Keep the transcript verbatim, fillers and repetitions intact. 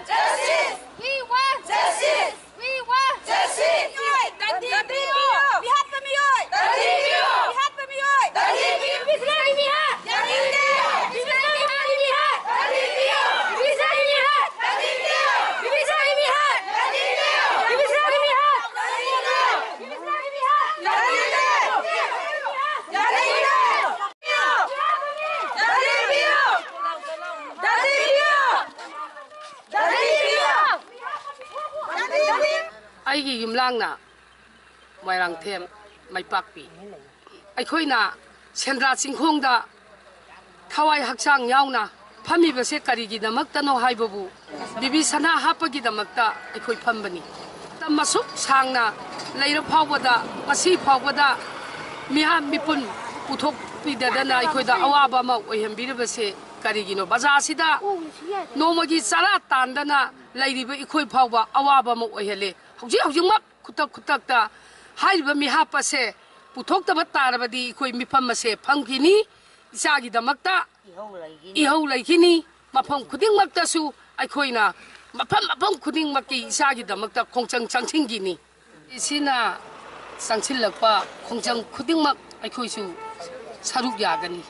Justice! We want justice! We want justice! ꯃꯤꯑꯣꯏ! ꯇꯟꯊꯤ ꯄꯤꯌꯨ! ꯃꯤꯍꯥꯠꯄ ꯃꯤꯑꯣꯏ! ꯇꯟꯊꯤ ꯄꯤꯌꯨ! ꯃꯤꯍꯥꯠꯄ ꯃꯤꯑꯣꯏ! ꯇꯟꯊꯤ ꯄꯤꯌꯨ! ꯕꯤꯕꯤꯁꯥꯒꯤ ꯃꯤꯍꯥꯠ! ꯌꯥꯅꯤꯡꯗꯦ! ꯕꯤꯕꯤꯁꯥꯒꯤ ꯃꯤꯍꯥꯠ! ꯇꯟꯊꯤ ꯄꯤꯌꯨ! ꯕꯤꯕꯤꯁꯥꯒꯤ ꯃꯤꯍꯥꯠ! ꯇꯟꯊꯤ ꯄꯤꯌꯨ! ꯕꯤꯕꯤꯁꯥꯒꯤ ꯃꯤꯍꯥꯠ! ꯇꯟꯊꯤ ꯄꯤꯌꯨ! ꯕꯤꯕꯤꯁꯥꯒꯤ ꯃꯤꯍꯥꯠ! ꯇꯟꯊꯤ ꯄꯤꯌꯨ! ꯕꯤꯕꯤꯁꯥꯒꯤ ꯃꯤꯍꯥꯠ! ꯌꯥꯅꯤꯡꯗꯦ! ꯌꯥꯅꯤꯡꯗꯦ! ꯌꯥꯅꯤꯡꯗꯦ! ꯑꯩꯒꯤ ꯌꯨꯝꯂꯥꯡꯅ ꯃꯣꯏꯔꯥꯡꯊꯦꯝ ꯃꯥꯏꯄꯥꯛꯄꯤ꯫ ꯑꯩꯈꯣꯏꯅ ꯁꯦꯟꯗ꯭ꯔꯥ ꯆꯤꯡꯈꯣꯡꯗ ꯊꯋꯥꯏ ꯍꯛꯆꯥꯡ ꯌꯥꯎꯅ ꯐꯝꯃꯤꯕꯁꯦ ꯀꯔꯤꯒꯤꯗꯃꯛꯇꯅꯣ ꯍꯥꯏꯕꯕꯨ ꯕꯤꯕꯤꯁꯅꯥ ꯍꯥꯞꯄꯒꯤꯗꯃꯛꯇ ꯑꯩꯈꯣꯏ ꯐꯝꯕꯅꯤ꯫ ꯃꯇꯝ ꯑꯁꯨꯛ ꯁꯥꯡꯅ ꯂꯩꯔ ꯐꯥꯎꯕꯗ, ꯉꯁꯤ ꯐꯥꯎꯕꯗ ꯃꯤꯍꯥꯠ ꯃꯤꯄꯨꯟ ꯄꯨꯊꯣꯛꯄꯤꯗꯗꯅ ꯑꯩꯈꯣꯏꯗ ꯑꯋꯥꯕ ꯑꯃ ꯑꯣꯏꯍꯟꯕꯤꯔꯤꯕꯁꯦ ꯀꯔꯤꯒꯤꯅꯣ? ꯕꯖꯥꯔꯁꯤꯗ ꯅꯣꯡꯃꯒꯤ ꯆꯔꯥ ꯇꯥꯟꯗꯅ ꯂꯩꯔꯤꯕ ꯑꯩꯈꯣꯏ ꯐꯥꯎꯕ ꯑꯋꯥꯕ ꯑꯃ ꯑꯣꯏꯍꯜꯂꯦ꯫ ꯍꯧꯖꯤꯛ ꯍꯧꯖꯤꯛꯃꯛ ꯈꯨꯗꯛ ꯈꯨꯗꯛꯇ ꯍꯥꯏꯔꯤꯕ ꯃꯤꯍꯥꯠꯄꯁꯦ ꯄꯨꯊꯣꯛꯇꯕ ꯇꯥꯔꯕꯗꯤ ꯑꯩꯈꯣꯏ ꯃꯤꯐꯝ ꯑꯁꯦ ꯐꯝꯈꯤꯅꯤ꯫ ꯏꯆꯥꯒꯤꯗꯃꯛꯇ ꯏꯍꯧ ꯂꯩꯈꯤꯅꯤ꯫ ꯏꯍꯧ ꯂꯩꯈꯤꯅꯤ꯫ ꯃꯐꯝ ꯈꯨꯗꯤꯡꯃꯛꯇꯁꯨ ꯑꯩꯈꯣꯏꯅ ꯃꯐꯝ, ꯃꯐꯝ ꯈꯨꯗꯤꯡꯃꯛꯀꯤ ꯏꯆꯥꯒꯤꯗꯃꯛꯇ ꯈꯣꯡꯆꯪ ꯆꯪꯁꯤꯟꯈꯤꯅꯤ꯫ ꯁꯤꯅ ꯆꯪꯁꯤꯜꯂꯛꯄ ꯈꯣꯡꯆꯪ ꯈꯨꯗꯤꯡꯃꯛ ꯑꯩꯈꯣꯏꯁꯨ ꯁꯔꯨꯛ ꯌꯥꯒꯅꯤ꯫